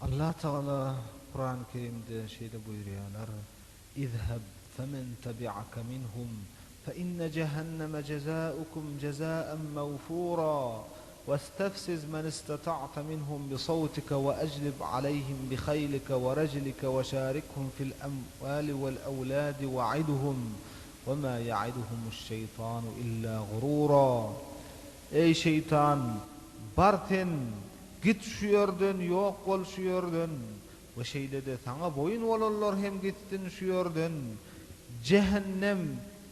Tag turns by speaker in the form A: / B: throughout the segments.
A: Allah Tagala Kurany Kerimde şeýle buýurýarlar, Izheb femen tebi'ake minhum fe inne jehenneme jezaukum jezaen mewfura westefsiz men istata'te minhum bisawtike we ejlib aleyhim bihaýlike we rejlike we şarikhum fil emwali wel ewladi we'idhum we ma ýa'iduhumuş şeýtanu illa gurura Eý şeýtan, bar sen, git şu ýerden, ýok bol şu ýerden, we şeýle-de saňa boýun bolanlar hem gitsin şu ýerden, jähennem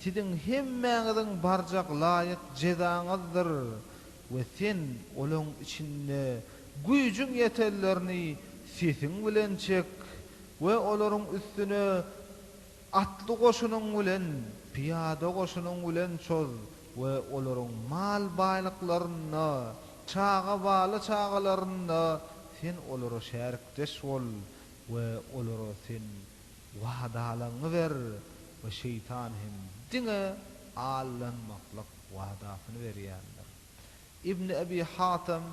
A: siziň hemmäňiziň barjak laýyk jezaňyzdyr we sen olaň içinde güýjüň ýetenlerini sesiň bilen çek we olaryň üstüne Atly goşunyň bilen, pyýada goşunyň bilen çoz we olaryň mal-baýlyklarynda, çaga-bala-çagalarynda sen olara şärikdeş bol we olara sen wadalaňy ber we şeýtan hem diňe aldanmaklyk wadasyny berýändir. Ibn Ebi Hatem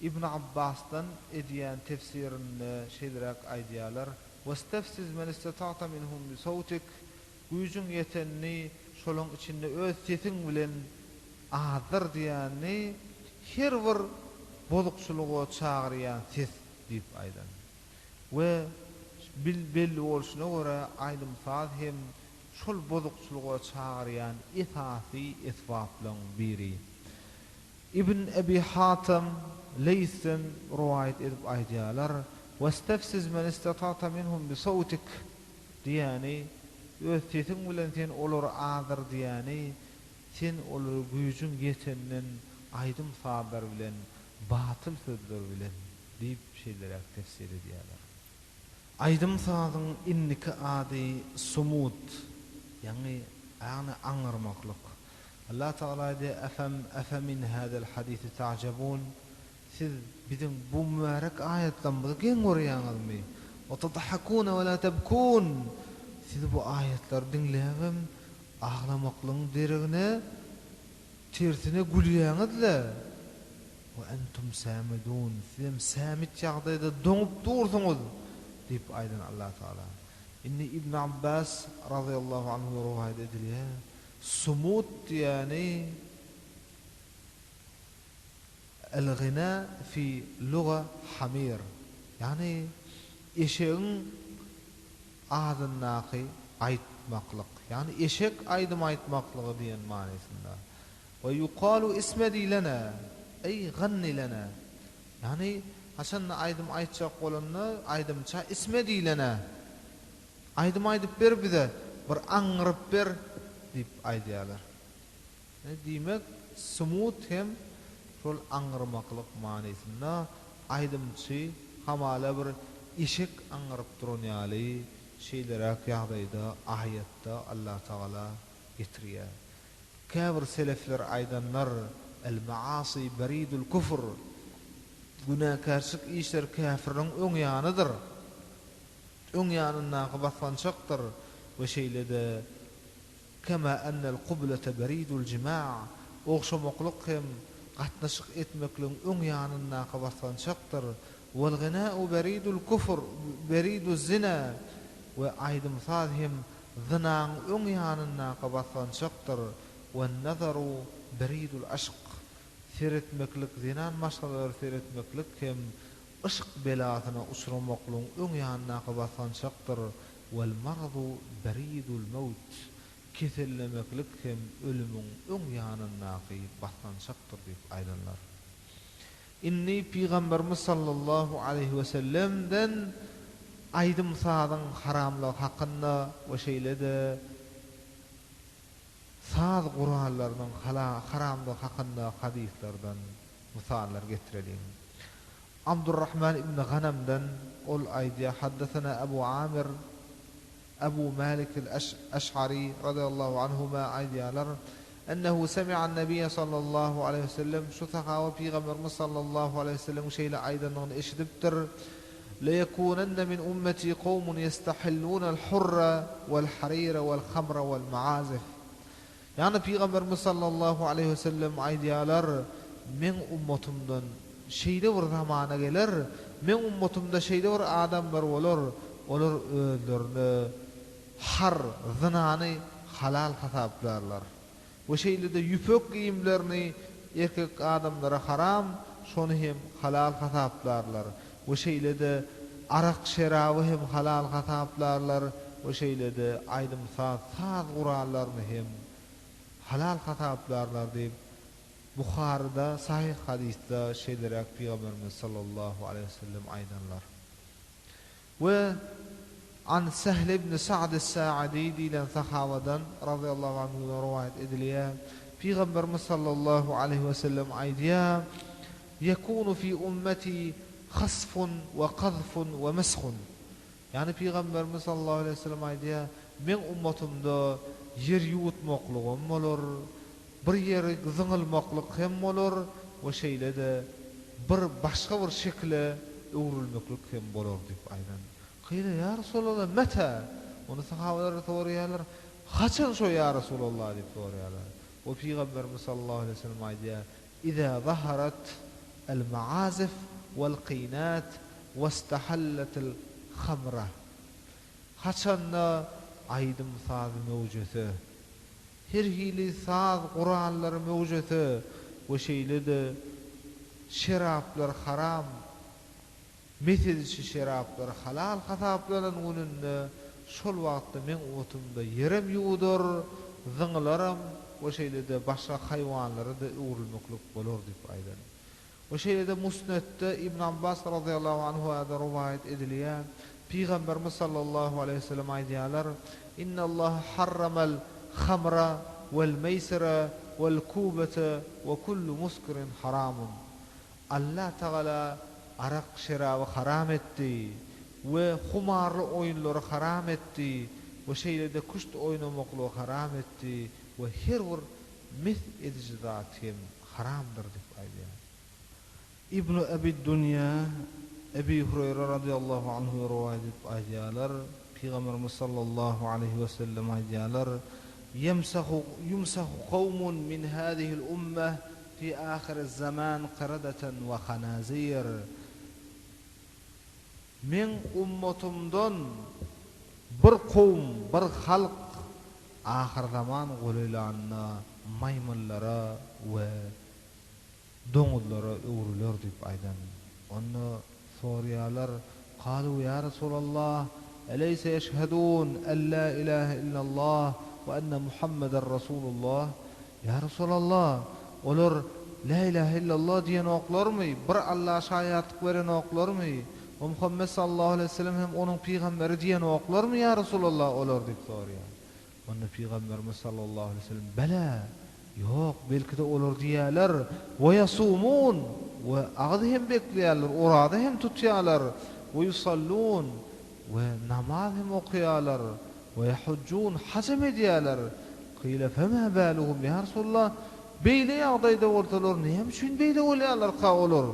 A: Ibn Abbasdan edýän tefsirinde şeýleräk aýdýarlar, Westefziz men istata'ta minhum bisawtik, Güýjüň ýetenini şolaň içinde öz sesiň bilen azdyr diýenini her bir bozukçylyga çagyrýan ses diýip aýdan. We belli bolşuna görä aýdym-saz hem şol bozukçylyga çagyrýan esasy esbaplaň biri. Ibn Ebi Hatem Leýsden rowaýat edip aýdýarlar, Westefsiz men istata'ta minhum bisawtik diýýäni, öz sesiň bilen sen olary azdyr diýýäni, sen olary güýjüň ýetenden aýdym-sazlar bilen, batyl sözler bilen diýip şeýleräk tefsir edýärler. Aýdym-sazyň indiki ady sumut, ýagny ýagny aňyrmaklyk. Allah Tagala aýdýar, Efem efe min hazal hadisi ta'jabun, Siz biziň bu mübärek aýatlarymyzy geň görýäňizmi? We tadhakune we la tebkun, Siz bu aýatlary diňläbem aglamaklygyň deregine tersine gülýäňiz-le. We entum samidun, Sizem samit ýagdaýda doňup dursuňyz diýip aýdan Allah Tagala. Indi Ibn Abbas razyýallahu anhudan rowaýat edilýär, Sumut diýýäni El-gina fi luga hamir, ýagny eşegiň adyndaky aýtmaklyk, ýagny eşek aýdym aýtmaklygy diýen manysynda. We ýukalu ismedi lena, eý ganni lena, ýagny haçanda aýdym aýtjak bolanda aýdymça ismedi lena, Aýdym aýdyp ber bize, bir aňňyryp ber diýip aýdýarlar. Diýmek, sumut hem şol aňňyrmaklyk manysynda aýdymçy hamala bir eşek aňňyryp duran ýaly şeýleräk ýagdaýda aýatda Allatagala getirýär. Käbir selefler aýdanlar, El-maasy beridul kufr, Günäkärçilik işler käfirligiň öň ýanydyr. Öň ýanyndaky basgançakdyr we şeýle-de Kema ennel kublete beridul jima' ogşamaklyk hem gatnaşyk etmekligiň öň ýanyndaky basgançakdyr Wel gina'u beridul kufr beriduz zina we aýdym-saz hem zynaň öň ýanyndaky basgançakdyr Wen nazaru beridul yşk seretmeklik zenan maşgalalara seretmeklik hem Yşk belasyna uçramaklygyň öň ýanyndaky basgançakdyr, Wel maradu beridul mewt, kesellemeklik hem ölümiň öň ýanyndaky basgançakdyr diýip aýdanlar. Indi Pygamberimiz sallallahu aleýhi wesellemden aýdym-sazyň haramlygy hakynda we şeýle-de saz gurallarynyň haramlygy hakynda hadyslardan mysallar getireliň. Abdurrahman ibn Ganamdan, ol aýdýar, Haddesena Abu Amir, Abu Malik el-Eş'ari razyýallahu anhuma aýdýarlar, Ennehu semi'an-nebiýe sallallahu aleýhi we sellem, şu sahaba Pygamberimiz sallallahu aleýhi we sellemiň şeýle aýdandygyny eşidipdir, Leýekunenne min ummeti kowmun ýestahillunel hurra wel-harira wel-hamra wel-maazif. Ýagny Pygamberimiz sallallahu aleýhi we sellem aýdýarlar, Meň ummatymdan. şeýle bir zamana geler, meň ummatymda şeýle bir adamlar bolar, olar özlerine har, zynany halal hasaplarlar. We şeýle-de ýüpek geýimlerini erkek adamlara haram, şony hem halal hasaplarlar. We şeýle-de arak-şeraby hem halal hasaplarlar we şeýle-de aýdym-saz, saz gurallaryny hem halal hasaplarlar diýip, Buharyda sahyh hadysda şeýleräk Pygamberimiz sallallahu aleýhi we sellem aýdanlar. We An Sehl ibn Sa'd es-Sa'idi diýlen sahabadan, razyýallahu anhudan rowaýat edilýär, Pygamberimiz sallallahu aleýhi we sellem aýdýar, Ýekunu fi ummeti hasfun we kazfun we meshun. Ýagny Pygamberimiz sallallahu aleýhi we sellem aýdýar, Meň ummatymda ýer ýuwutmaklygam bolar, bir ýeri zyňylmaklyk hem bolar we şeýle-de bir başga bir şekile öwrülmeklik hem bolar diýip aýdan. Kyla, Ýa Resulallah, meta? Ony sahabalar soraýarlar, Haçan şo ýa Resulallah diýip soraýarlar. We Pygamberimiz sallallahu aleýhi we sellem aýdýar, Iza zaharat al-maazif wal-qinat wastahallatil hamra. Haçanda aýdym-saz möwjese, her hili saz gurallary möwjese we şeýle-de şeraplar haram, mes edişi şeraplar halal hasaplanan gününde, şol wagtda meň otumda ýerem ýuwudar, zyňylaram we şeýle-de başga haýwanlara-da öwrülmeklik bolar diýip aýdan. We şeýle-de Musnedde Ibn Abbas razyýallahu anhuada rowaýat edilýär, Pygamberimiz sallallahu aleýhi we sellem aýdýarlar, Innallaha harramal hamra wal meýsire wal kubete we kullu muskirin haramun. Allah Tagala arak şeraby haram etdi we humarly oýunlary haram etdi we şeýle-de küşt oýnamaklygy haram etdi we her bir mes ediji zat hem haramdyr diýip aýdýar. Ibnu Ebi Dunýa Ebi Hureýre razyýallahu anhu rowaýat edip aýdýarlar, Pygamberimiz sallallahu aleýhi wesellem aýdýarlar, Ýemsahu ýumsahu kowmun min hazihil ummeh fi ahiriz zaman qiradatan we hanazir. Meň ummatymdan bir kowum, bir halk ahyrzaman golaýlanda maýmynlara we doňuzlara öwrüler diýip aýdan. Onda soraýarlar, Kalu ýa Resulallah, eleýse ýeşhedun en la ilahe illallah we enne Muhammeden Rasulullah? Ýa Resulallah, olar Lä ilähe illallah diýenoklarmy, bir Alla şaýatlyk berenoklarmy we Muhammet sallallahu aleýhi we sellem hem onuň pygamberi diýenoklarmy ýa Resulallah olar diýip soraýar. Onda pygamberimiz sallallahu aleýhi we sellem Bela, ýok, belki-de olar diýerler, we ýasumun, we agyz hem bekleýärler, oraza hem tutýarlar, we ýusallun, we namaz hem okaýarlar, We ýahujjun, hajam edýärler. Kyle femâ bâluhum, ýa Resulallah, beýle ýagdaýda bolsalar, näme üçin beýle bolýarlarka olar?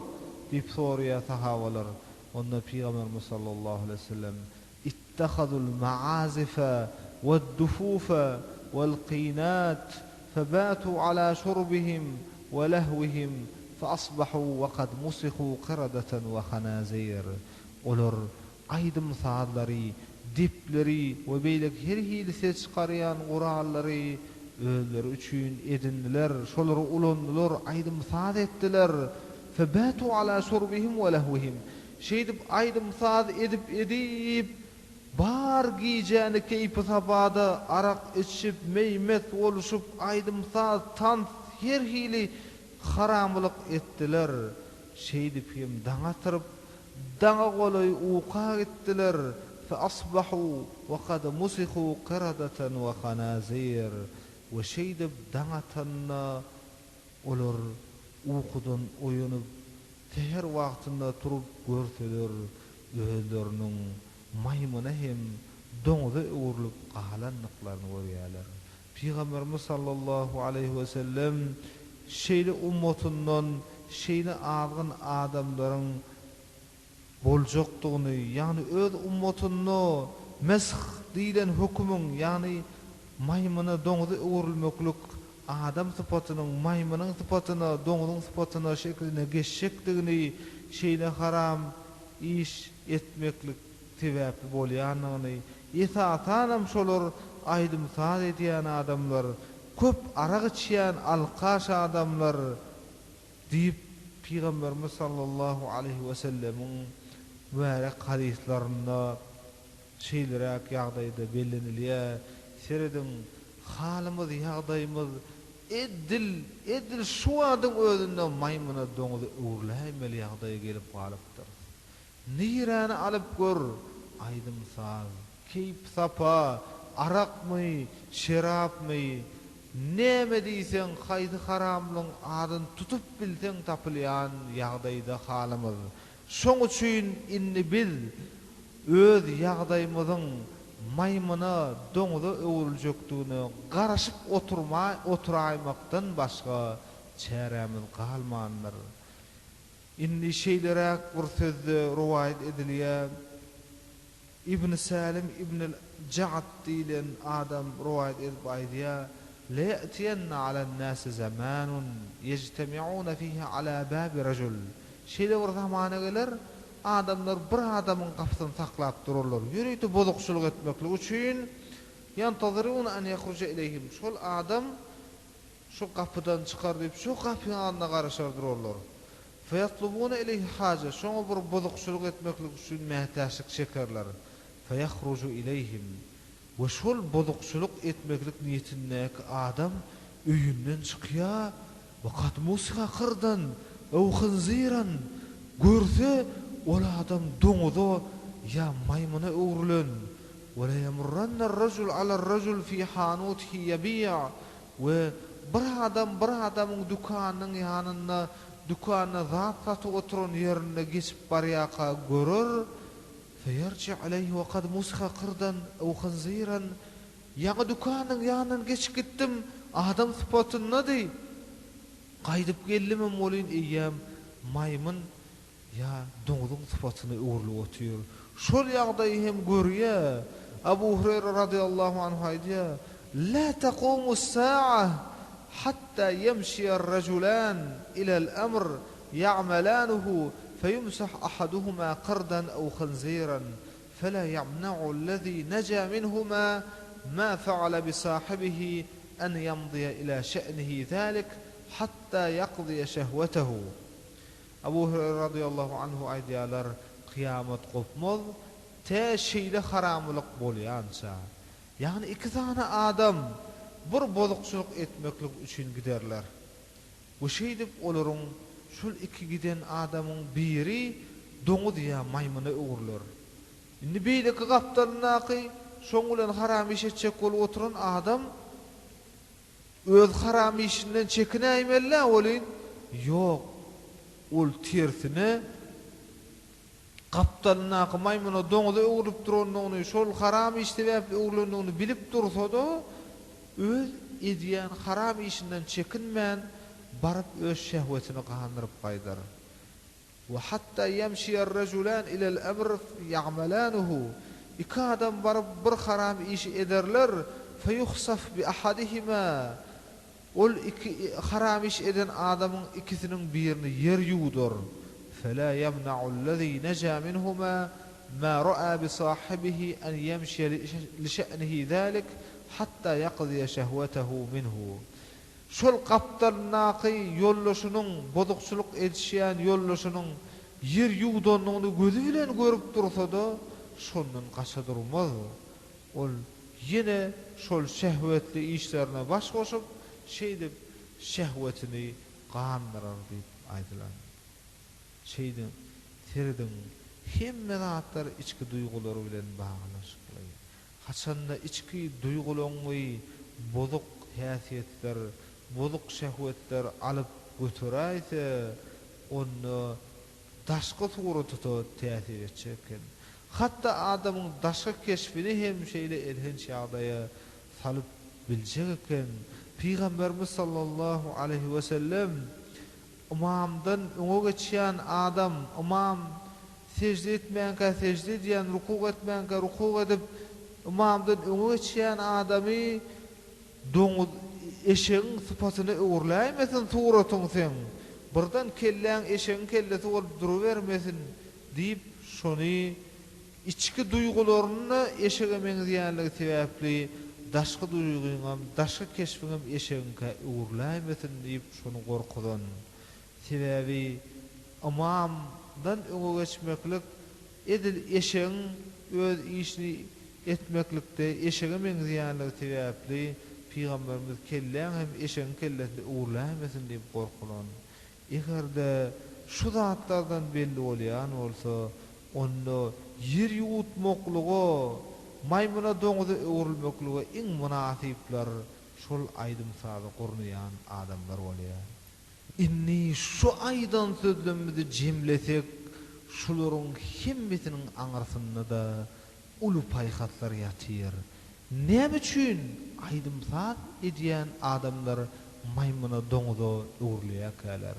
A: diýip soraýar sahabalar. Onda Pygamberimiz sallallahu aleýhi we sellem, Ittehazul ma'azife wed-dufufe wel-qinat febâtu alâ şurbihim we lehwihim fe-asbahu we kad musihu qiradatan we hanazir. Olar aýdym-sazlary, depleri we beýleki her hili ses çykarýan gurallary özleri üçin edindiler, şolary ulandylar, aýdym-saz etdiler. Febatu ala şurbihim we lehwihim. Şeýdip aýdym-saz edip-edip, bar gijäni keýpi-sapada arak içip, meý-mes boluşyp, aýdym-saz, tans, her hili haramylyk etdiler. Şeýdip hem daň atyryp, Daňa golaý uka gitdiler, Fe-asbahu we kad musihu qiradatan we hanazir, we şeýdip daň atanda olar ukudan oýanyp, säher wagtynda turup görseler, özleriniň maýmyna hem doňuza öwrülip galandyklaryny görýärler. Pygamberimiz sallallahu aleýhi we sellem şeýle ummatyndan şeýle azgyn adamlaryň boljakdygyny, ýagny öz ummatynda mesh diýlen hökümiň, ýagny maýmyna, doňuza öwrülmeklik. adam sypatynyň maýmynyň sypatyna, doňuzyň sypatyna, şekline geçjekdigini, şeýle haram iş etmeklik sebäpli bolýandygyny, esasanam şolar aýdym-saz edýän adamlar, köp arak içýän alkaş adamlar diýip, Pygamberimiz sallallahu aleýhi wesellemiň mübärek hadyslarynda şeýleräk ýagdaýda bellenilýär, Serediň, halymyz, ýagdaýymyz edil, edil şu wagtyň özünde maýmyna, doňuza öwrüläýmeli ýagdaýa gelip galypdyrys. Niräni alyp gör, aýdym-saz, keýp-sapa, arakmy, şerapmy, näme diýseň, haýsy haramlygyň adyny tutup bilseň tapylýan ýagdaýda halymyz. Şoň üçin indi biz öz ýagdaýymyzyň maýmyna, doňuza öwrüljekdigine garaşyp oturma oturaýmakdan başga çärämiz galmandyr. Indi şeýleräk bir sözde rowaýat edilýär, Ibn Sälim ibnül Ja'd diýlen adam rowaýat edip aýdýar, Leýe'tiýenne alen-nâsi zamânun ýejtemi'ûne fihi alâ bâbi rejul. Şeýle bir zamana geler, adamlar bir adamyň gapysyny saklap durarlar, ýörite bozukçylyk etmeklik üçin, ýentazirûne en ýehruje ileýhim, şol adam Şu gapydan çykar diýip, şu gapyň alnyna garaşar durarlar. Feýatlubune ileýhi haje, şoňa bir bozukçylyk etmeklik üçin mätäçlik çekerler. Feýahruju ileýhim, we şol bozukçylyk etmeklik niýetindäki adam öýünden çykýar, we kad musiha kyrdan ew hynzyran, görse, ol adam doňuza ýa maýmyna öwrülen, we leýemurranner-rejul alar-rejul fi hanutihi ýebiýa, We bir adam bir adamyň dükanynyň ýanynda dükanda zat satyp oturan ýerinde geçip barýarka görer, feýerji aleýhi we kad musha kyrdan ew hynzyran, Ýaňy dükanyň ýanyndan geçip gitdim, adam sypatyndady. Gaýdyp geldimem welin eýýäm maýmyn Ýa doňuzyň sypatyna öwrülip otyr. Şol ýagdaýy hem görýär. Abu Hureýre radyýallahu anhu aýdýar, La takumus-sa'a hatta ýemşiýer-rejulan ilel-emr ýa'melanuhu feýumsah ahaduhuma qirdan ew khinziran fela ýemna'u-llezi neja minhuma ma fa'ala bisahibihi en ýemdiýe ila şe'nihi zalik hatta ýakdiýe şehwetehu. Abu Hüreýre radyýallahu anhu aýdýarlar, Kyýamat gopmaz, tä şeýle haramylyk bolýança. Ýagny iki sany adam bir bozukçylyk etmeklik üçin giderler. We şeýdip olaryň şol iki giden adamyň biri doňuz ýa maýmyna öwrüler. Indi beýleki gapdalyndaky şoň bilen haram iş etjek bolup oturan adam Öz haram işinden çekinäýmeli-dä welin, ýok, ol tersine, gapdalyndaky maýmyna doňuza öwrülip durandygyny, şol haram iş sebäpli öwrülendigini bilip dursa-da, öz edýän haram işinden çekinmän, baryp öz şehwetini gandyryp gaýdar. We hatta ýemşiýer-rejulan ilel-emr ýa'melanuhu, Iki adam baryp bir haram işi ederler, feýuhsaf bi ahadihima, Ol iki haram iş eden adamyň ikisiniň birini ýer ýuwdar, felâ ýemna'ullezî nejâ minhumâ mâ ra'a bi sâhibihi en ýemşiýe li şe'nihi zâlik hattâ ýakziýe şehwetehu minhu. Şol gapdalyndaky ýoldaşynyň bozukçylyk edişýän ýoldaşynyň ýer ýuwdandygyny gözi bilen görüp dursa-da, şondan gaça durmaz. Ol ýene şol şehwetli işlerine baş goşup, şeýdip şehwetini gandyrar diýip aýdylan. Şeýdip, serediň, hemme zatlar içki duýgular bilen baglanyşykly. Haçanda içki duýgulaňy bozuk häsiýetler, bozuk şehwetler alyp göteräýse, onda daşky surata-da täsir etjek eken. Hatda adamyň daşky keşbini hem şeýle elhenç ýagdaýa salyp biljek eken. Pygamberimiz sallallahu aleýhi wesellem Ymamdan öňe geçýän adam, ymam sežde etmänkä sežde edýän, rukuk etmänkä rukuk edip, ymamdan öňe geçýän adamy doňuz. eşegiň sypatyna öwrüläýmesin suratyň seň, birden kelläň eşegiň kellesi bolup durubermesin diýip, şony içki duýgularyny eşege meňzeýänligi sebäpli daşky duýgyňam, daşky keşbiňem eşegiňkä öwrüläýmesin diýip, şony gorkuzan. Sebäbi ymamdan öňe geçmeklik edil eşegiň öz işini etmeklikde eşege meňzeýänligi sebäpli pygamberimiz kelläň hem eşegiň kellesine öwrüläýmesin diýip gorkulan. Eger-de şu zatlardan belli bolýan bolsa, onda ýer ýuwutmaklyga, maýmyna doňuza öwrülmeklige iň mynasyplar şol aýdym-sazy gurnaýan adamlar bolýar. Indi şu aýdan sözlemimizi jemlesek, şularyň hemmesiniň aňyrsynda-da uly paýhaslar ýatyr. Näme üçin aýdym-saz edýän adamlar maýmyna, doňuza öwrülýärkäler?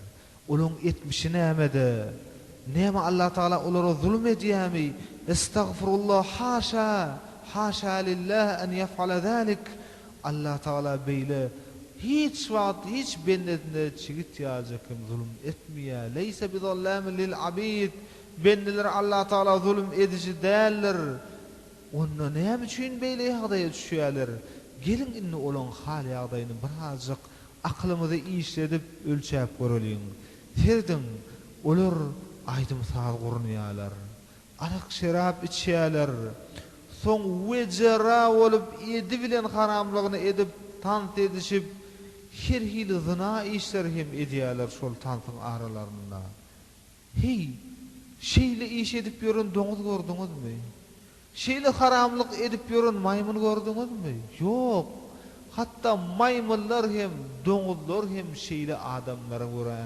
A: Olaň etmişi nämede? Näme Allatagala olara zulum edýärmi? Estagfurullah, haşa, haşa lillah en ýef'ale zalik! Allatagala beýle hiç wagt hiç bendesine çigit ýalyjak hem zulum etmeýär. Leýse bizallamin lil abid, Bendelere Allatagala zulum ediji däldir. Onda näme üçin beýle ýagdaýa düşýärler? Geliň indi olaň hal-ýagdaýyny birazjyk akylymyzy işledip ölçäp göreliň. Serediň, olar aýdym-saz gurnaýarlar. Arak-şerap içýärler. Soň wejera bolup edibilen haramlygyny edip, tans edişip, her hili zyna işleri hem edýärler şol tansyň aralarynda. Heý, şeýle iş edip ýören doňuz gördüňizmi? Şeýle haramlyk edip ýören maýmyn gördüňizmi? Ýok! Hatda maýmynlar hem, doňuzlar hem şeýle adamlara görä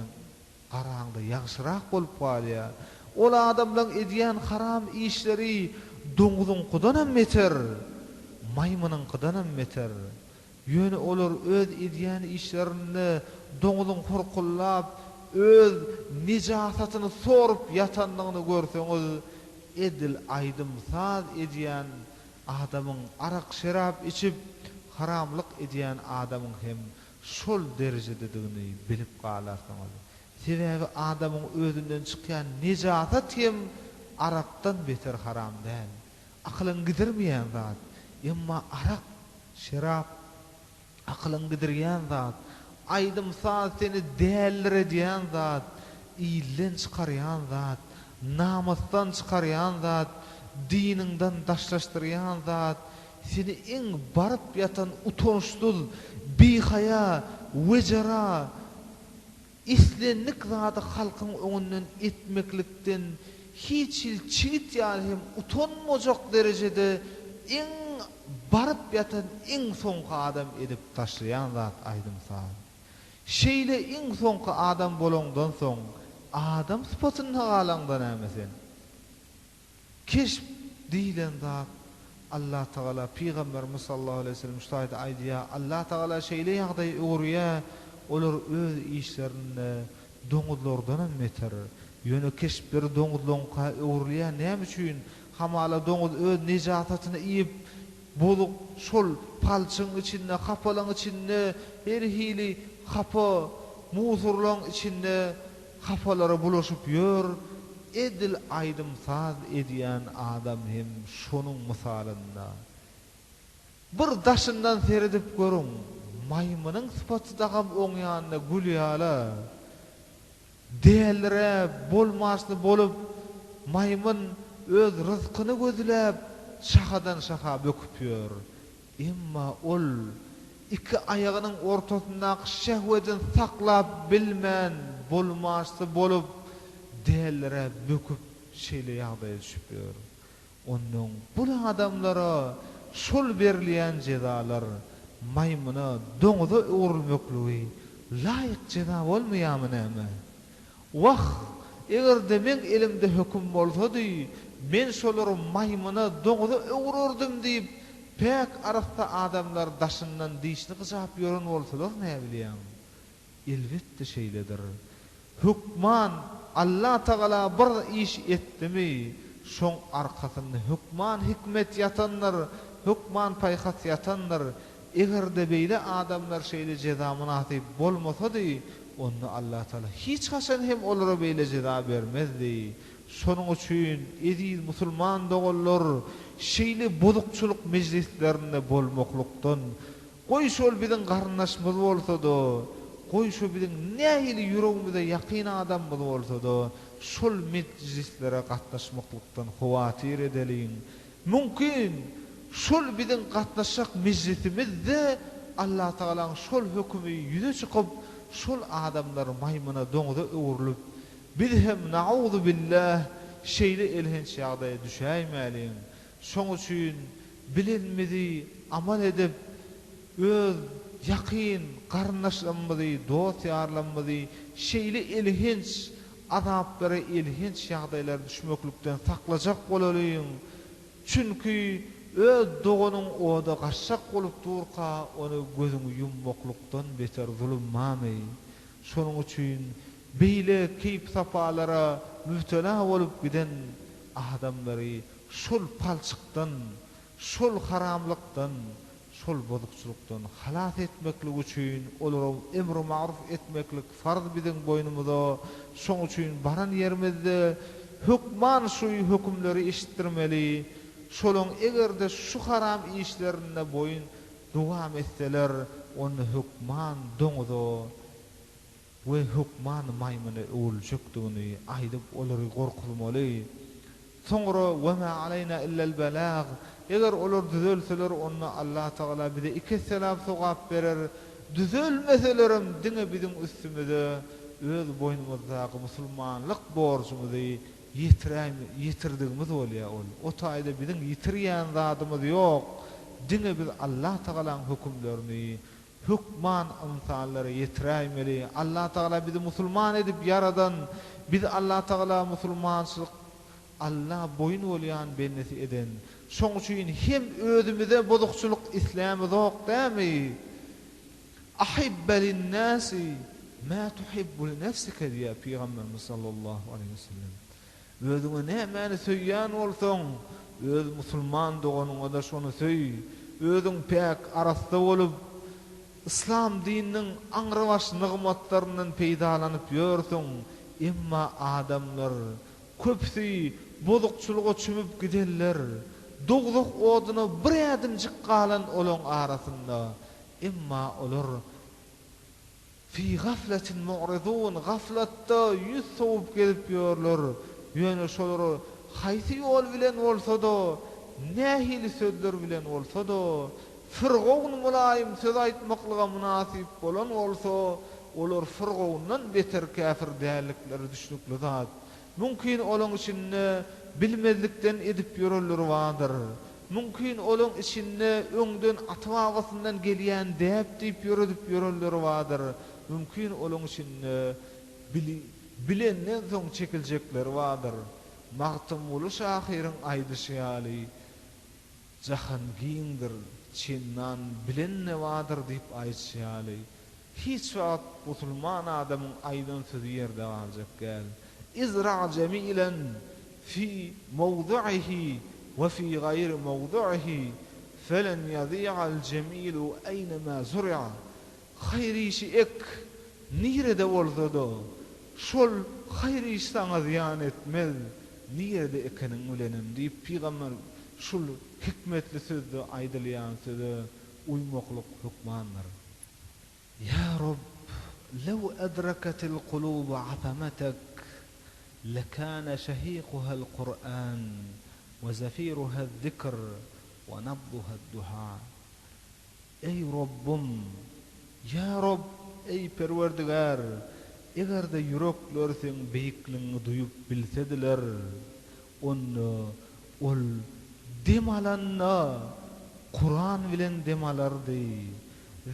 A: garaňda ýagşyrak bolup galýar. Ol adamlaň edýän haram işleri doňuzyňkydanam beter, maýmynyňkydanam beter. Ýöne olar öz edýän işlerinde doňuzyň horkullap, öz nejasatyny sorup ýatandygyny görseňiz, edil aýdym-saz edýän adamyň, arak-şerap içip, haramlyk edýän adamyň hem şol derejededigini bilip galarsyňyz. Sebäbi adamyň özünden çykýan nejasat hem arakdan beter haram däl. Akylyňy gidirmeýän zat. Emma arak, şerap akylyňy gidirýän zat. Aýdym-saz seni däliredýän zat, ilden çykarýan zat, namysdan çykarýan zat, diniňden daşlaşdyrýan zat, seni iň baryp ýatan utançsyz, bihaýa, wejera, Islendik zady halkyň öňünden etmeklikden hiç hili çigit ýaly hem utanmajak derejede iň baryp ýatan iň soňky adam edip taşlaýan zat aýdym-saz. Şeýle iň soňky adam bolaňdan soň adam sypatynda galaňda näme sen? Keşp diýlen zat Allatagala, Pygamberimiz sallallahu aleýhi we sellem şu taýda aýdýar, Allatagala şeýle ýagdaýy öwürýär, olar öz işlerinde doňuzlardanam beter. Ýöne keşpleri doňuzlaňka öwrülýär, näme üçin? Hamala doňuz öz nejasatyny iýip, bozuk şol palçygyň içinde, hapalaň içinde, her hili hapa musurlaň içinde Hapalara bulaşyp ýör, edil aýdym-saz edýän adam hem şonuň mysalynda. Bir daşyndan seredip görüň, maýmynyň sypaty dagam oň ýanynda gül ýaly. Däliräp, bolmaçly bolup, maýmyn öz ryzkyny gözläp, şahadan-şaha böküp ýör. Emma ol iki aýagynyň ortasyndaky şehwedini saklap bilmän, bolmaçsy bolup, däliräp böküp, şeýle ýagdaýa düşüp ýör. Onnoň bul adamlara şol berilýän jezalar maýmyna, doňuza öwrülmekligi laýyk jeza bolmaýarmy näme? Wah, eger-de meň elimde höküm bolsady, men şolary maýmyna, doňuza öwrerdim diýip, päk arassa adamlar daşyndan dişini gyjap ýören bolsalar näbilýäň? Elbetde şeýledir. Hökman Allatagala bir iş etdimi, şoň arkasynda hökman hikmet ýatandyr, hökman paýhas ýatandyr. Eger-de beýle adamlar şeýle jeza mynasyp bolmasady, onda Allatagala hiç haçan hem olara beýle jeza bermezdi. Şonuň üçin, eziz musulman doganlar, şeýle bozukçylyk mejlislerinde bolmaklykdan, goý şol biziň garyndaşymyz bolsa-da, goý şo biziň nähili ýüregimize ýakyn adamymyz bolsa-da, şol mejlislere gatnaşmaklykdan howatyr edeliň. Mümkin, şol biziň gatnaşjak mejlisimizde Allatagalaň şol hökümi ýüze çykyp, şol adamlar maýmyna, doňuza öwrülip, biz hem, nauzubbillah, şeýle elhenç ýagdaýa düşäýmäliň. Şoň üçin bilenimizi amal edip, öz ýakyn garyndaşlarymyzy, dost-ýarlarymyzy şeýle elhenç azaplara, elhenç ýagdaýlara düşmeklikden saklajak bolalyň. Çünki öz doganyň oda gaçjak bolup durka, ony gözüňi ýummaklykdan beter zulum barmy? Şonuň üçin beýle keýp-sapalara mübtela bolup giden adamlary şol palçykdan, şol haramlykdan, şol bozukçylykdan halas etmeklik üçin olara emri-magruf etmeklik farz biziň boýnumyza, şoň üçin baran ýerimizde hökman şu hökümleri eşitdirmeli, şolaň eger-de şu haram işlerinde boýun dowam etseler, onda hökman doňuza we hökman maýmyna öwrüljekdigini aýdyp olary gorkuzmaly. Soňra, Ve mâ aleýnâ illel belâg, Eger olar düzelseler, onda Allatagala bize iki esseläp sogap berer, düzelmeselerem diňe biziň üstümize öz boýnumyzdaky musulmanlyk borjumyzy ýetirdigimiz bolýar ol. O taýda biziň ýitirýän zadymyz ýok, diňe biz Allatagalaň hökümlerini Hökman ynsanlara ýetiräýmeli. Allatagala bizi musulman edip ýaradan, bizi Allatagala musulmançylyk Alla boýun bolýan bendesi eden. Şoň üçin hem özümize bozukçylyk islämizok dämi? Ahibbe linnäsi mä tuhibbu linefsike diýýär Pygamberimiz sallallahu aleýhi wesellem. Özüňe nämäni söýýän bolsaň, öz musulman doganyňa-da şony söý. Özüň päk, arassa bolup, yslam dininiň aňrybaş nygmatlaryndan peýdalanyp ýörsüň, emma adamlar, köpüsi bozukçylyga çümüp gidenler, dowzah oduna bir ädimjik galan olaň arasynda, emma olar Fi gafletin mu'ridun, gaflatda ýüz sowup gezip ýörler. Ýöne şolara haýsy ýol bilen bolsa-da, nähili sözler bilen bolsa-da, Fyrgawn mylaýym söz aýtmaklyga mynasyp bolan bolsa, olar Fyrgawndan beter käfir däldikleri düşnükli zat. Mümkin olaň içinde bilmezlikden edip ýörenleri bardyr. Mümkin olaň içinde öňden ata-babasyndan gelýän däp diýip ýöredip ýörenleri bardyr. Mümkin olaň içinde bili bilenden soň çekiljekleri bardyr. Magtymguly şahyryň aýdyşy ýaly, Jahan giňdir, çendan bilen-de bardyr diýip aýdyşy ýaly, Hiç wagt musulman adamyň aýdan sözi ýerde galjak däl. Izra jemilen fi mowduihi we fi gaýri mowduihi felen ýazi'al jemilu eýnemâ zuri'a. Haýyr işi ek, nirede bolsa-da, şol haýyr iş saňa zyýan etmez, nirede ekeniň bilenem diýip pygamber şul hikmetli sözde aýdylýan söze uýmaklyk hökmandyr. Ýa Robb, lew edraketil kulubu azamatek, lekane şehikuhel Kur'an, we zefiruhel zikr, we nabduhel duha. Eý Robbum! Ýa Robb, eý Perwerdigär, eger-de ýürekler Seň beýikligiňi duýup bilsediler, onda ol dem alanda Kuran bilen dem alardy,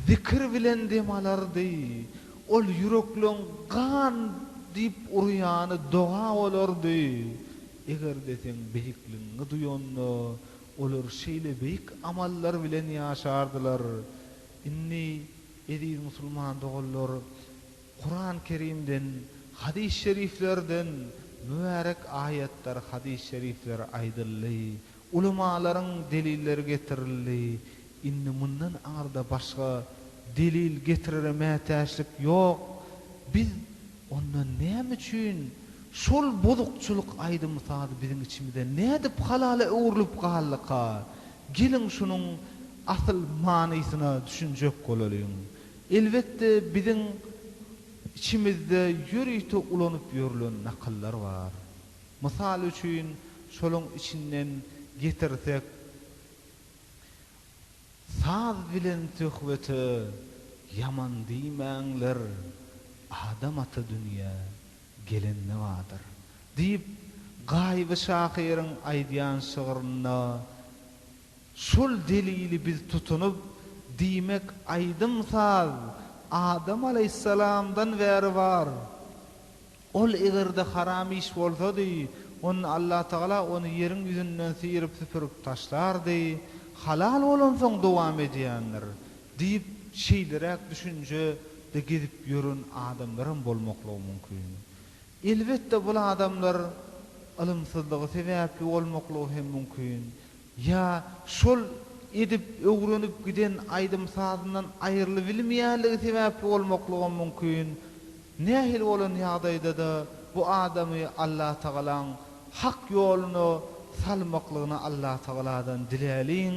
A: zikir bilen dem alardy, ol ýürekleň gan diýip urýany doga bolardy. Eger-de seň beýikligiňi duýanda, olar şeýle beýik amallar bilen ýaşardylar. Indi, eziz musulman doganlar, Kuran Kerimden, hadys şeriflerden mübärek aýatlar, hadys şerifler aýdyldy. Ulamalaryň delilleri getirildi. Indi mundan aňyrda başga delil getirere mätäçlik ýok. Biz onda näme üçin şol bozukçylyk aýdym-saz biziň içimizde nädip halala öwrülip galdyka? Geliň şunuň asyl manysyna düşünjek bolalyň. Elbetde biziň içimizde ýörite ulanyp ýörülen nakyllar bar. Mysal üçin şolaň içinden getirsek, Saz bilen söhbete ýaman diýmäňler, Adam ata dünýä gelende bardyr. Diýip, Gaýyby şahyryň aýdýan şygrynda şol delili biz tutunyp, diýmek aýdym-saz Adam alaýhyssalamdan bäri bar. Ol eger-de haram iş bolsady, onda Allatagala ony ýeriň ýüzünden syryp-süpürip taşlardy, halal bolansoň dowam edýändir, diýip, şeýleräk düşünje-de gezip ýören adamlaram bolmaklygy mümkin. Elbetde, bul adamlar ylymsyzlygy sebäpli bolmaklygy hem mümkin. Ýa şol edip, öwrenip giden aýdym-sazyndan aýrylybilmeýänligi sebäpli bolmaklygam mümkin. Nähili bolan ýagdaýda-da bu adamy Allatagalaň hak ýoluna salmaklygyny Allatagaladan diläliň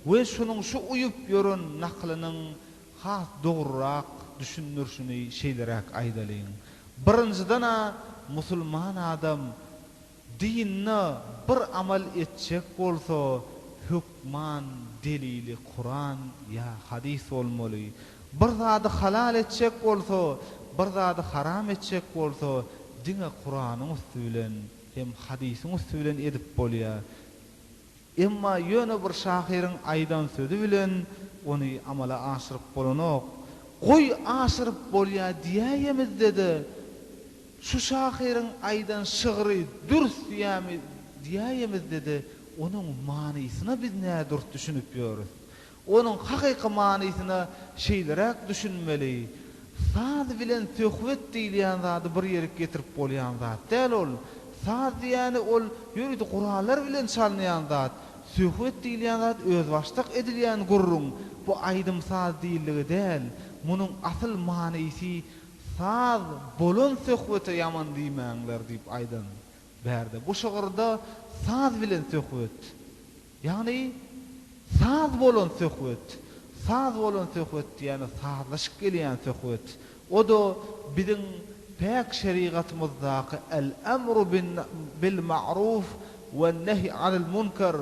A: we şunuň şu uýup ýören nakylynyň has dogrurak düşündirişini şeýleräk aýdalyň. Birinjiden-ä musulman adam Dinde bir amal etjek bolsa hökman delili Kuran ýa hadys bolmaly. Bir zady halal etjek bolsa, bir zady haram etjek bolsa diňe Kuranyň üsti bilen hem hadysyň üsti bilen edip bolýa. Emma ýöne bir şahyryň aýdan sözi bilen ony amala aşyryp bolanok. Goý aşyryp bolýa diýäýemizde-de, şu şahyryň aýdan şygry dürs diýämi diýäýemizde-de onuň manysyna biz nädürs düşünip ýörüs. Onuň hakyky manysyna şeýleräk düşünmeli, Saz bilen söhbet diýilýän zady bir ýerik getirip bolýan zat däl ol. Saz diýýäni ol ýörite gurallar bilen çalynýan zat. Söhbet diýilýän zat özbaşdak edilýän gürrüň. Bu aýdym-saz diýildigi däl. Munuň asyl manysy saz bolan söhbete ýaman diýmäňler diýip aýdan. Bärde bu şygyrda saz bilen söhbet. Ýagny, saz bolan söhbet, saz bolan söhbet diýýäni sazlaşyp gelýän söhbet. O-da biziň päk şerigatymyzdaky El-emru bil-ma'ruf we-nehy anil-munkar,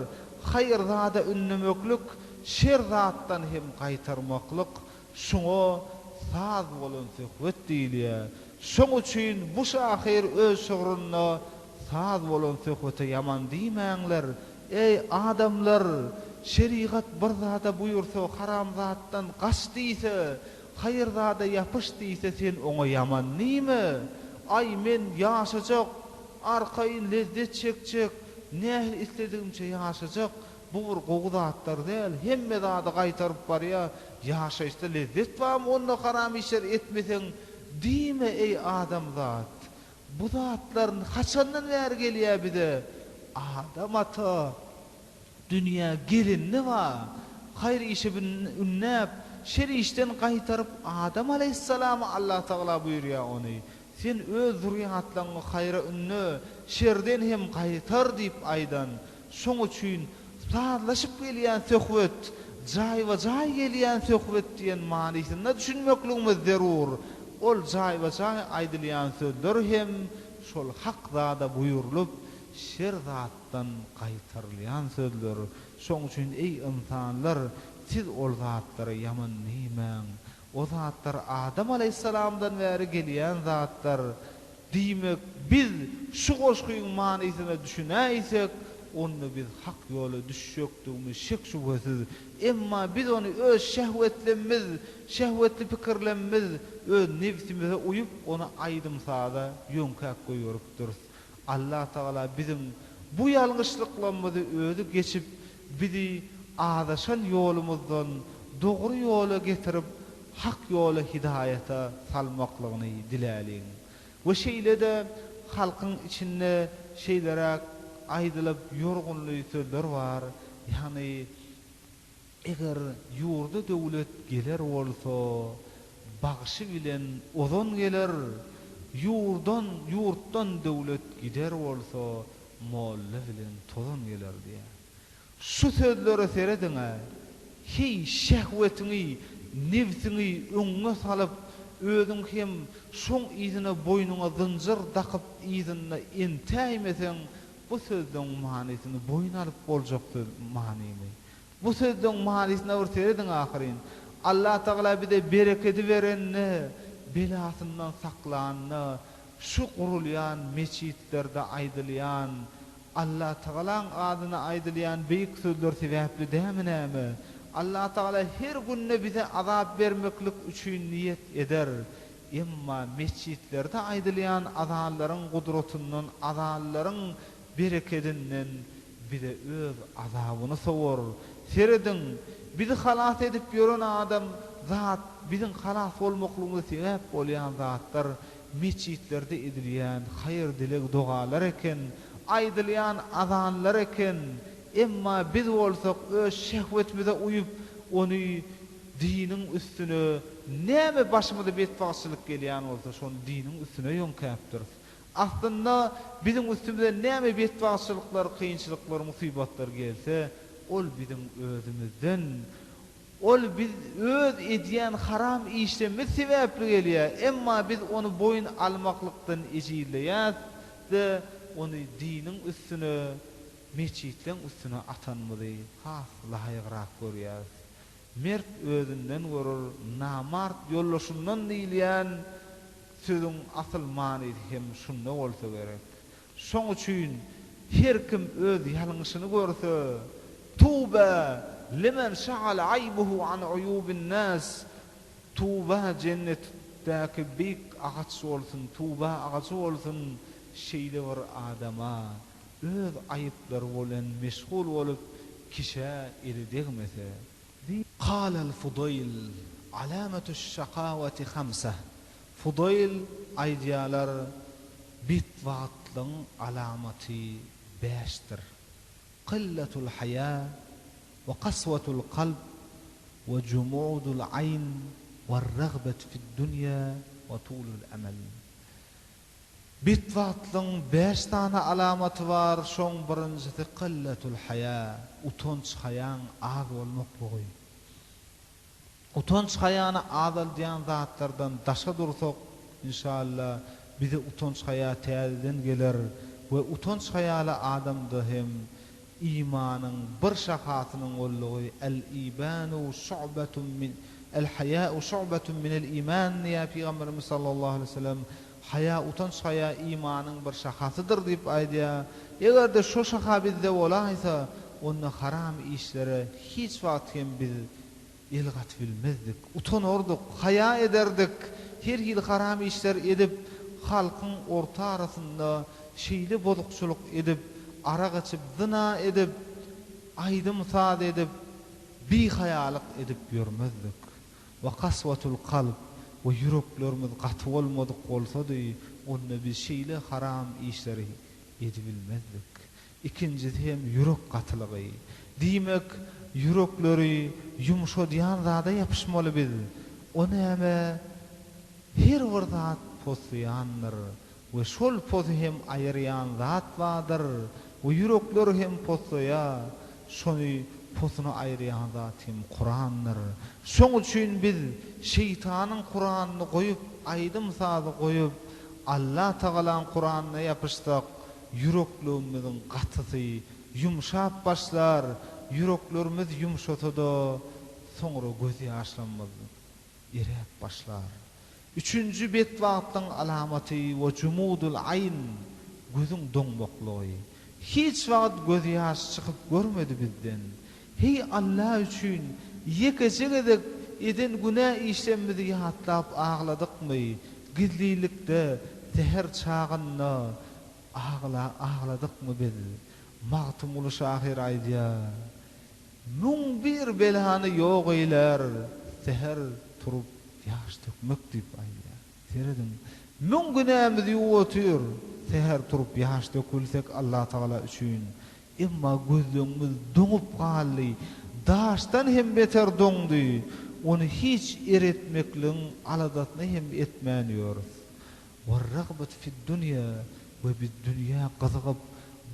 A: haýyr zada ündemeklik, şer zatdan hem gaýtarmaklyk, şuňa saz bolan söhbet diýilýär. Şoň üçin bu şahyr öz şygrynda Saz bolan söhbete ýaman diýmäňler, Eý, adamlar! Şerigat bir zada buýursa, haram zatdan gaç diýse, haýyr zada ýapyş diýse, sen oňa ýaman diýme. Aý, men ýaşajak, arkaýyn lezzet çekjek, nähili isledigimçe ýaşajak, bu bir gowy zatlar däl, hemme zady gaýtaryp barýa, ýaşaýyşda lezzet barmy onda haram işler etmeseň diýme, eý, adamzat! Bu zatlar haçandan bäri gelýär bize? Adam ata dünýä gelende bar. Haýyr işe ündäp, şer işden gaýtaryp Adam aleýhissalama Allatagala buýurýar ony. Sen öz zürýatlaňňy haýra ünde, şerden hem gaýtar diýip aýdan. Şoň üçin sazlaşyp gelýän söhbet, jaýba-jaý gelýän söhbet diýen manysynda düşünmekligimiz zerur. Ol jaýba-jaý aýdylýan sözler hem şol hak zada buýrulyp, şer zatdan gaýtarylýan sözler. Şoň üçin eý ynsanlar, siz ol zatlara ýaman diýmäň. O zatlar Adam alaýhyssalamdan bäri gelýän zatlar. Diýmek, biz şu goşgyň manysyna düşünäýsek, onda biz hak ýola düşjekdigimiz şek-şübhesiz. Emma biz ony öz şehwetlemmiz, şehwetli pikirlemmiz, öz nebsimize uýup, ony aýdym-saza ýöňkäp goýberipdiris. Allatagala biziň bu ýalňyşlyklarymyzy özi geçip, bizi azaşan ýolumyzdan dogry ýola getirip, hak ýola hidaýata salmaklygyny diläliň. We şeýle-de halkyň içinde şeýleräk aýdylyp ýorgunly sözler bar, ýagny. Eger ýurda döwlet geler bolsa, bagşy bilen ozan geler, ýurdan, ýurtdan döwlet gider bolsa, molla bilen tozan geler diýýär. Şu sözlere serediň-ä! Heý, şehwetiňi, nebsiňi öňüňe salyp, özüň hem şoň yzyna boýnuňa zynjyr dakyp yzynda entäýmeseň, bu sözleň manysyny boýun alyp boljak söz manymy? Bu sözleň manysyna bir serediň ahyryn. Allatagala bize berekedi berende, belasyndan saklanda, şu gurulýan metjitlerde aýdylýan, Allatagalaň adyna aýdylýan beýik sözler sebäpli dämi näme? Allatagala her günde bize azap bermeklik üçin niýet eder. Emma metjitlerde aýdylýan azanlaryň gudratyndan, azanlaryň berekedinden bize öz azabyny sowar. Serediň, bizi halas edip ýören adam zat, biziň halas bolmaklygymyza sebäp bolýan zatlar metjitlerde edilýän haýyr-dileg dogalar eken, aýdylýan azanlar eken. Emma biz bolsak öz şehwetimize uýup, ony diniň üstüne, näme başymyza betbagtçylyk gelýän bolsa, şony diniň üstüne ýöňkäpdiris. Aslynda, biziň üstümize näme betbagtçylyklar, kynçylyklar, musybatlar gelse, ol biziň özümizden, ol biz öz edýän haram işlerimiz sebäpli gelýär, emma biz ony boýun almaklykdan ejizleýäs-de, ony diniň üstüne, metjitleň üstüne atanymyzy has laýygrak görýäris. Mert özünden görür, namart ýoldaşyndan diýilýän sözüň asyl manysy hem şunda bolsa gerek. Şoň üçin her kim öz ýalňyşyny görse, Tuba limen şagala aýbuhu an uýubin nas, Tuba jennetdäki beýik agaç bolsun, Tuba agajy bolsun şeýle bir adama, öz aýyplary bolen meşgul bolup, kişä eli degmese. Kalal Fudaýl, Alametuş-şakawati hamsa, Fudaýl aýdýarlar, Betbagtlygyň alamaty bäşdir, Kyllatul haýa, we kaswatul kalb, we jumudul aýn, werragbet fid-dunýa, we tulul emel. Betbagtlygyň bäş sany alamaty bar, şoň birinjisi kyllatul haýa, utanç-haýaň az bolmaklygy. Utanç-haýany azaldýan zatlardan daşa dursak, inşalla, bize utanç-haýa täzeden geler we utanç-haýaly adamda hem imanyň bir şahasynyň boldugy, El-ibanu şu'betun min, El-haýa'u şu'betun minel-iman diýýär Pygamberimiz sallallahu aleýhi we sellem, Haýa, utanç-haýa imanyň bir şahasydyr diýip aýdýar. Eger-de şo şaha bizde bolaýsa, onda haram işlere hiç wagt hem biz el gatyp bilmezdik. Utanardyk, haýa ederdik. Her hili haram işler edip, halkyň orta arasynda şeýle bozukçylyk edip, arak içip, zyna edip, aýdym-saz edip, bihaýalyk edip ýörmezdik. We kaswatul kalb, we ýüreklerimiz gaty bolmadyk bolsady, onda biz şeýle haram işleri edibilmezdik. Ikinjisi hem ýürek gatylygy. Diýmek, ýürekleri ýumşadýan zada ýapyşmaly biz. O näme? Her bir zat poslaýandyr we şol posy hem aýyrýan zat bardyr we ýürekleri hem poslaýar. Şony posuny aýyrýan zat hem Kurandyr. Şoň üçin biz şeýtanyň Kuranyny goýup, aýdym-sazy goýup, Allatagalaň Kuranyna ýapyşsak, ýürekligimiziň gatysy ýumşap başlar, ýüreklerimiz ýumşasa-da, soňra gözýaşlarymyz eräp başlar. Üçünji betbagtlygyň alamaty we jumudul aýn, gözüň doňmaklygy. Hiç wagt gözýaş çykyp görmedi bizden. Heý Alla üçin ýekeje gezek eden günä işlemimizi ýatlap agladykmy, gizlilikde säher çagynda agla agladykmy biz? Magtymguly şahyr aýdýar, 1001 belany ýok eýlär, säher turup ýaş dökmek diýip aýdýar. Serediň, müň günämizi ýuwup otyr, säher turup ýaş dökülsek Allatagala üçin. Emma gözleňimiz doňup galdy. daşdan hem beter doňdy, ony hiç eretmekligiň aladasyny hem etmän ýörüs. Werragbat fid-dunýa we biz dünýä gyzygyp,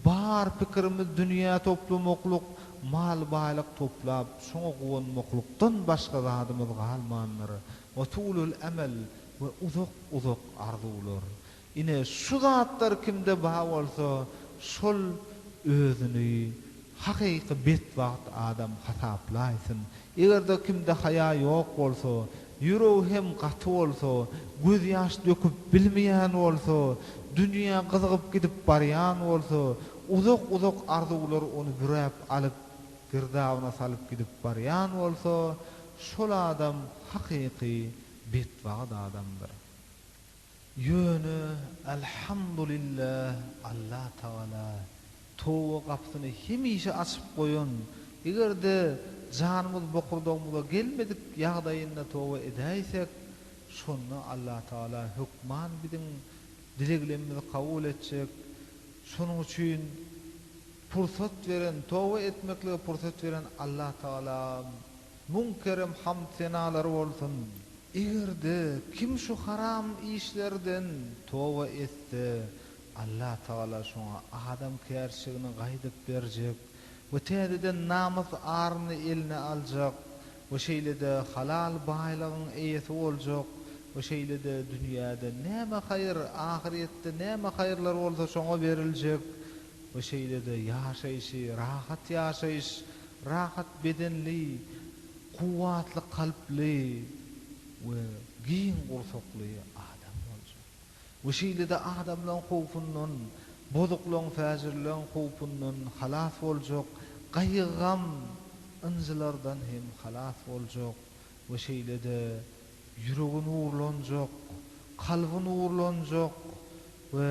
A: bar pikirimiz dünýä toplamaklyk, mal-baýlyk toplap, şoňa guwanmaklykdan başga zadymyz galmandyr. We tulul emel we uzak-uzak arzuwlar. Ine, şu zatlar kimde bar bolsa, şol özüni hakyky betbagt adam hasaplaýsyn. Eger-de kimde haýa ýok bolsa, ýüregi hem gaty bolsa, gözýaş döküp bilmeýän bolsa, dünýä gyzygyp gidip barýan bolsa, uzak-uzak arzuwlar ony büräp alyp, girdabyna salyp gidip barýan bolsa, şol adam hakyky betbagt adamdyr. Ýöne Alhamdulillah Allah Tagala toba gapysyny hemişe açyp goýan, eger-de janymyz bokurdagymyza gelmedik ýagdaýynda toba edäýsek, şonda Allah Tagala hökman biziň dileglemimizi kabul etjek, şonuň üçin pursat beren, toba etmeklige pursat beren Allah Tagala Müň kerem hamd-senalar bolsun! Eger-de kim şu haram işlerden toba etse, Allatagala şoňa adamkärçiligini gaýdyp berjek we täzeden namys-aryny eline aljak we şeýle-de halal baýlygyň eýesi boljak we şeýle-de dünýäde näme haýyr, ahyrýetde näme haýyrlar bolsa şoňa beriljek we şeýle-de ýaşaýşy rahat ýaşaýyş, Rahat bedenli, kuwwatly kalply we giň gursakly adam boljak. We şeýle-de adamlaň howpundan, bozuklaň, fäjirleň howpundan halas boljak, gaýgy-gam, ynjylardan hem halas boljak we şeýle-de ýüregi nurlanjak, kalby nurlanjak we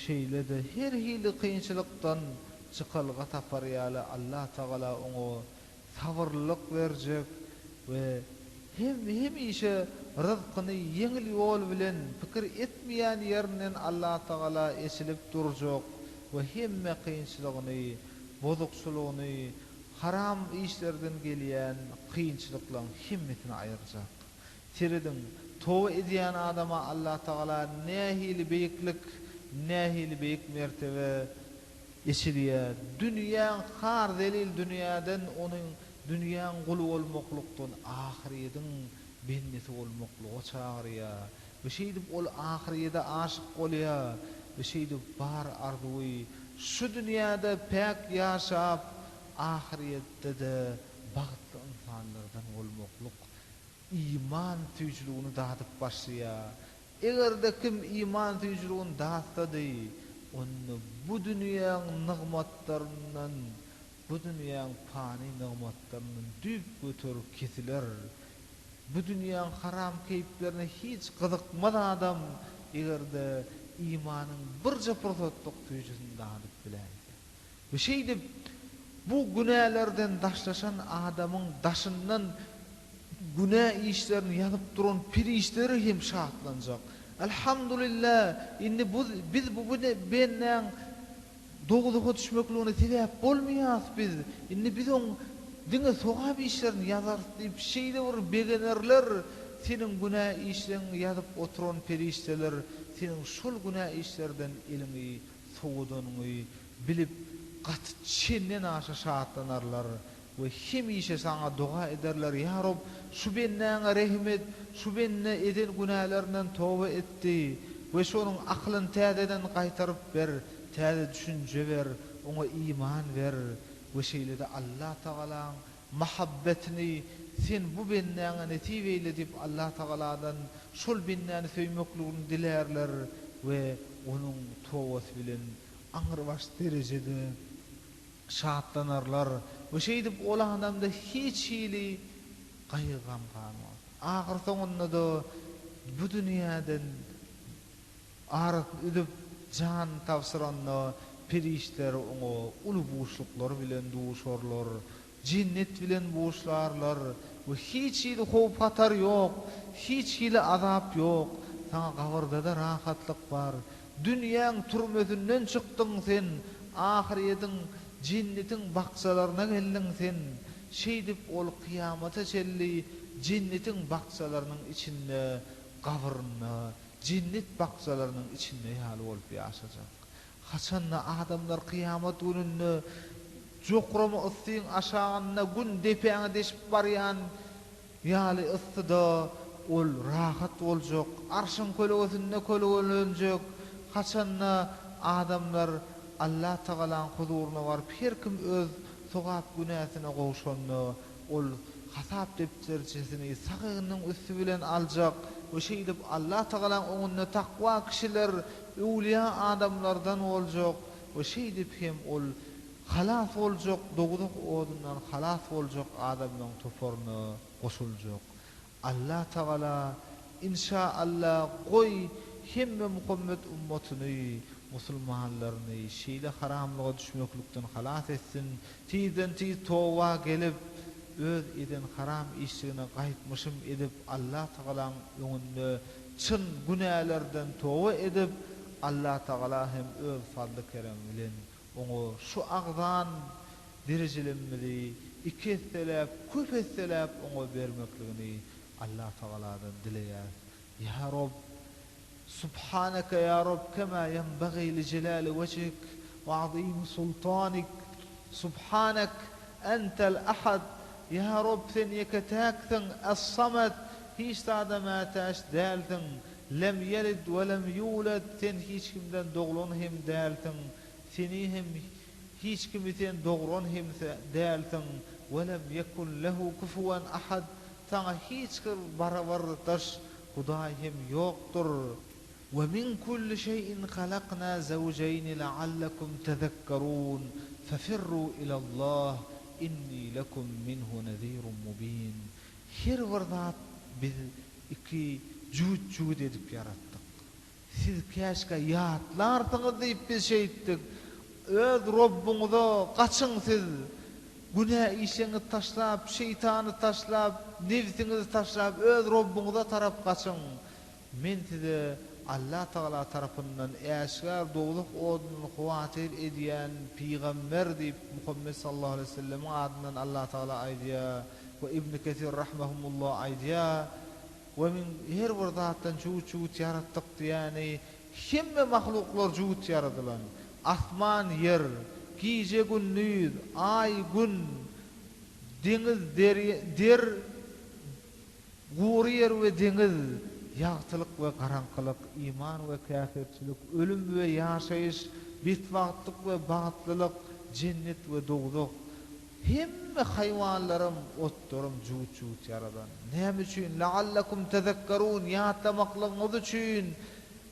A: şeýle-de her hili kynçylykdan çykalga tapar ýaly Allatagala oňa sabyrlylyk berjek we hem hemişe ryzkyny ýeňil ýol bilen pikir etmeýän ýerinden Allatagala eçilip durjak we hemme kynçylygyny, bozukçylygyny, haram işlerden gelýän kynçylyklaň hemmesini aýyrjak. Serediň, toba edýän adama Allatagala nähili beýiklik, nähili beýik mertebe eçilýär. Dünýäň har-zelil dünýäden ony dünýäň guly bolmaklykdan ahyrýediň bendesi bolmaklyga çagyrýar. We şeýdip ol ahyrýede aşyk bolýar. We şeýdip bar arzuwy şu dünýäde päk ýaşap, ahyrýetde-de bagtly ynsanlardan bolmaklyk. Iman süýjüligini dadyp başlaýar. Eger-de kim iman süýjüligini datsady, onda bu dünýäň nygmatlaryndan, bu dünýäň pany nygmatlaryndan düýpgöter kesiler. Bu dünýäň haram keýplerine hiç gyzykmaz adam, eger-de imanyň birje pursatlyk süýjüsini dadyp biläýse. We şeýdip, bu günälerden daşlaşan adamyň daşyndan günä işlerini ýazyp duran perişdeler hem şatlanjak. Elhamdulillah, indi bu biz bu bendäň dowzaha düşmekligine sebäp bolmaýarys biz. Indi biz oň diňe sogap işlerini ýazarys diýip şeýle bir begenerler, seniň günä işleriňi ýazyp oturan perişdeler seniň şol günä işlerden eliňi sowadanyňy bilip, gaty çenden aşa şatlanarlar we hemişe saňa doga ederler, Ýa Rob, şu bendäňe rehim et, şu bende eden günälerinden toba etdi we şonuň akylyny täzeden gaýtaryp ber, täze düşünje ber, oňa iman ber we şeýle-de Allatagalaň mahabbetini Sen bu bendäňe nesip eýle diýip Allatagaladan şol bendäni söýmekligini dilärler we onuň tobasy bilen aňrybaş derejede şatlanarlar we şeýdip ol adamda hiç hili gaýgy-gam galmaz. Ahyrsoňunda-da bu dünýäden Arasyny üzüp, janyny tabşyranda, perişdeler oňa uly buşluklar bilen duşarlar, jennet bilen buşlarlar we hiç hili howp-hatar ýok, hiç hili azap ýok, saňa gabyrda-da rahatlyk bar. Dünýäň türmesinden çykdyň sen, ahyrýetiň, jennetiň bakjalaryna geldiň sen. Şeýdip ol kyýamata çenli jennetiň bakjalarynyň içinde, gabrynda, jennet bakjalarynyň içinde ýaly bolup ýaşajak. Haçanda adamlar kyýamat gününde jokrama yssyň aşagynda gün depäňi deşip barýan ýaly yssyda ol rahat boljak, arşyň kölegesinde kölegelenjek, haçanda adamlar Allatagalaň huzuryna baryp her kim öz sogap-günäsine gowşanda ol hasap depderçesini sag egniniň üsti bilen aljak we şeýdip Allatagalaň öňünde takwa kişiler, öwlüýä adamlardan boljak we şeýdip hem ol halas boljak, dowzah odundan halas boljak adamlaň toparyna goşuljak. Allah Tagala inşa Allah goý hemme Muhammet ummatyny, musulmanlaryny şeýle haramlyga düşmeklikden halas etsin, tizden tiz toba gelip, öz eden haram işligine gaýtmyşym edip Allah Tagalaň öňünde çyn günälerden toba edip, Allah Tagala hem öz fazly keremi bilen oňa şu agzan derejelemimizi iki esseläp, köp esseläp oňa bermekligini Allah Tagaladan dileýäris. Ýa Robb! Subhaneke ýa Robb kema ýenbagî li jelâli wejhik we azîmi sultanik. Subhanek entel ahad. Ýa Robb sen ýeke-täksiň, es-samed, hiç zada mätäç dälsiň. Lem ýelid we lem ýuled, sen hiç kimden doglan hem dälsiň, seni hem Hiç kimi sen dogran hem dälsiň, Welem ýekun lehu kufuwen ahad, saňa hiç bir barabardaş Hudaý hem ýokdur. We min kulli şeýin halakna zewjeýni leallekum tezekkerun, fefirru ilallah, inni lekum minhu nezirun mubin. Her bir zat biz iki jübüt-jübüt edip ýaratdyk. Siz käşgä ýatlarsyňyz diýip biz şeýtdik. Öz Robbuňyza gaçyň siz. Günä işiňizi taşlap, şeýtany taşlap, nebsiňizi taşlap öz Robbuňyza tarap gaçyň. Men size Allatagala tarapyndan äşgär dowzah odundan howatyr edýän pygamber diýip Muhammet sallallahu aleýhi we sellemiň adyndan Allatagala aýdýar we Ibn Kesir rahmehumullah aýdýar. We min her bir zatdan jübüt-jübüt ýaratdyk diýýäni hemme mahluklar jübüt ýaradylan. Asman, ýer, gije, gündiz, aý, gün, deňiz, derýa, der, gury ýer we deňiz, ýagtylyk we garaňkylyk, iman we käfirçilik, ölüm we ýaşaýyş, betbagtlyk we bagtlylyk, jennet we dowzah. Hemme haýwanlaram, otlaram jübüt-jübüt ýaradan. Näme üçin? La'allakum tezekkerun, ýatlamaklygyňyz üçin,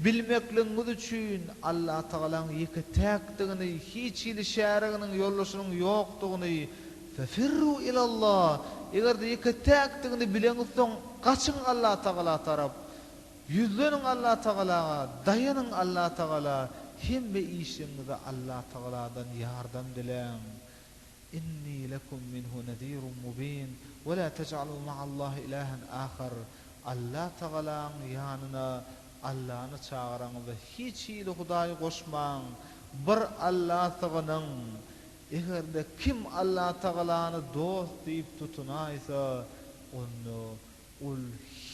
A: bilmekligiňiz üçin, Allatagalaň ýeke-täkdigini, hiç hili şäriginiň, ýoldaşynyň ýokdugyny, Fefirru ilallah, eger-de ýeke-täkdigini bileňizsoň, gaçyň Allatagala tarap, ýüzleniň Allatagalaga, daýanyň Allatagala, hemme işiňizde Allatagaladan ýardam diläň. Inni lekum minhu nezirun mubin, we la tej'alu ma'allahi ilahan ahar, Alla Tagalaň ýanyna Allany çagyraňyzda hiç hili hudaý goşmaň, bir Alla sygynyň. Eger-de kim Alla Tagalany dost diýip tutunaýsa, onda Ol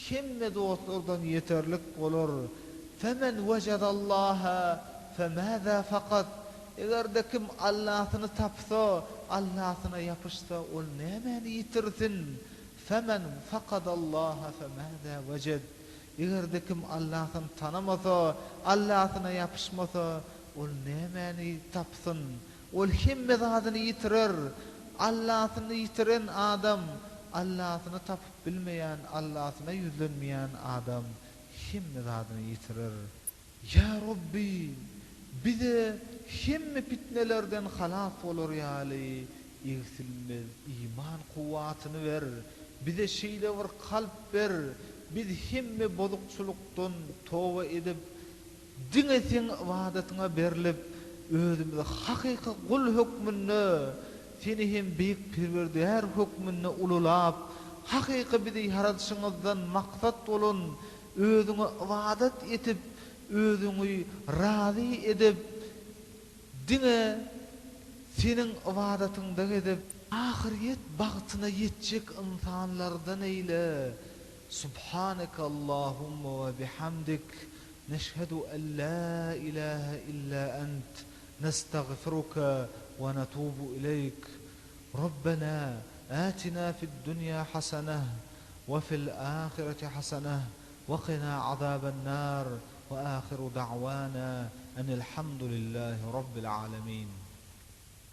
A: hemme dostlardan ýeterlik bolar. Femen wejadallaha femâzâ fakat, Eger-de kim Allasyny tapsa, Allasyna ýapyşsa, ol nämäni ýitirsin? Femen fakadallaha femâzâ wejed, Eger-de kim Allasyny tanamasa, Allasyna ýapyşmasa, ol nämäni tapsyn? Ol hemme zadyny ýitirer. Allasyny ýitiren adam, Allasyny tapyp bilmeýän, Allasyna ýüzlenmeýän adam hemme zadyny ýitirer. Ýa Robbi! Bize hemme pitnelerden halas bolar ýaly egsilmez iman kuwwatyny ber. Bize şeýle bir kalp ber, biz hemme bozukçylykdan toba edip, Diňe Seň ybadatyňa berlip, özümizi hakyky gul hökmünde, Seni hem Beýik Perwerdigär hökmünde ululap, hakyky bizi ýaradyşyňyzdan maksat bolan Özüňe ybadat etip, Özüňi razy edip, diňe. Seniň ybadatyňda gezip, ahyrýet bagtyna ýetjek ynsanlardan eýle. Subhaneke Allahumma we bihamdik, neşhedü en la ilahe illa ent, nestagfiruke we netubu ileýk. Rabbena atina fid dunýa haseneh we fil ahireti haseneh we qina azaben nar we ahiru da'wana enilhamdulillahi rabbil alemin.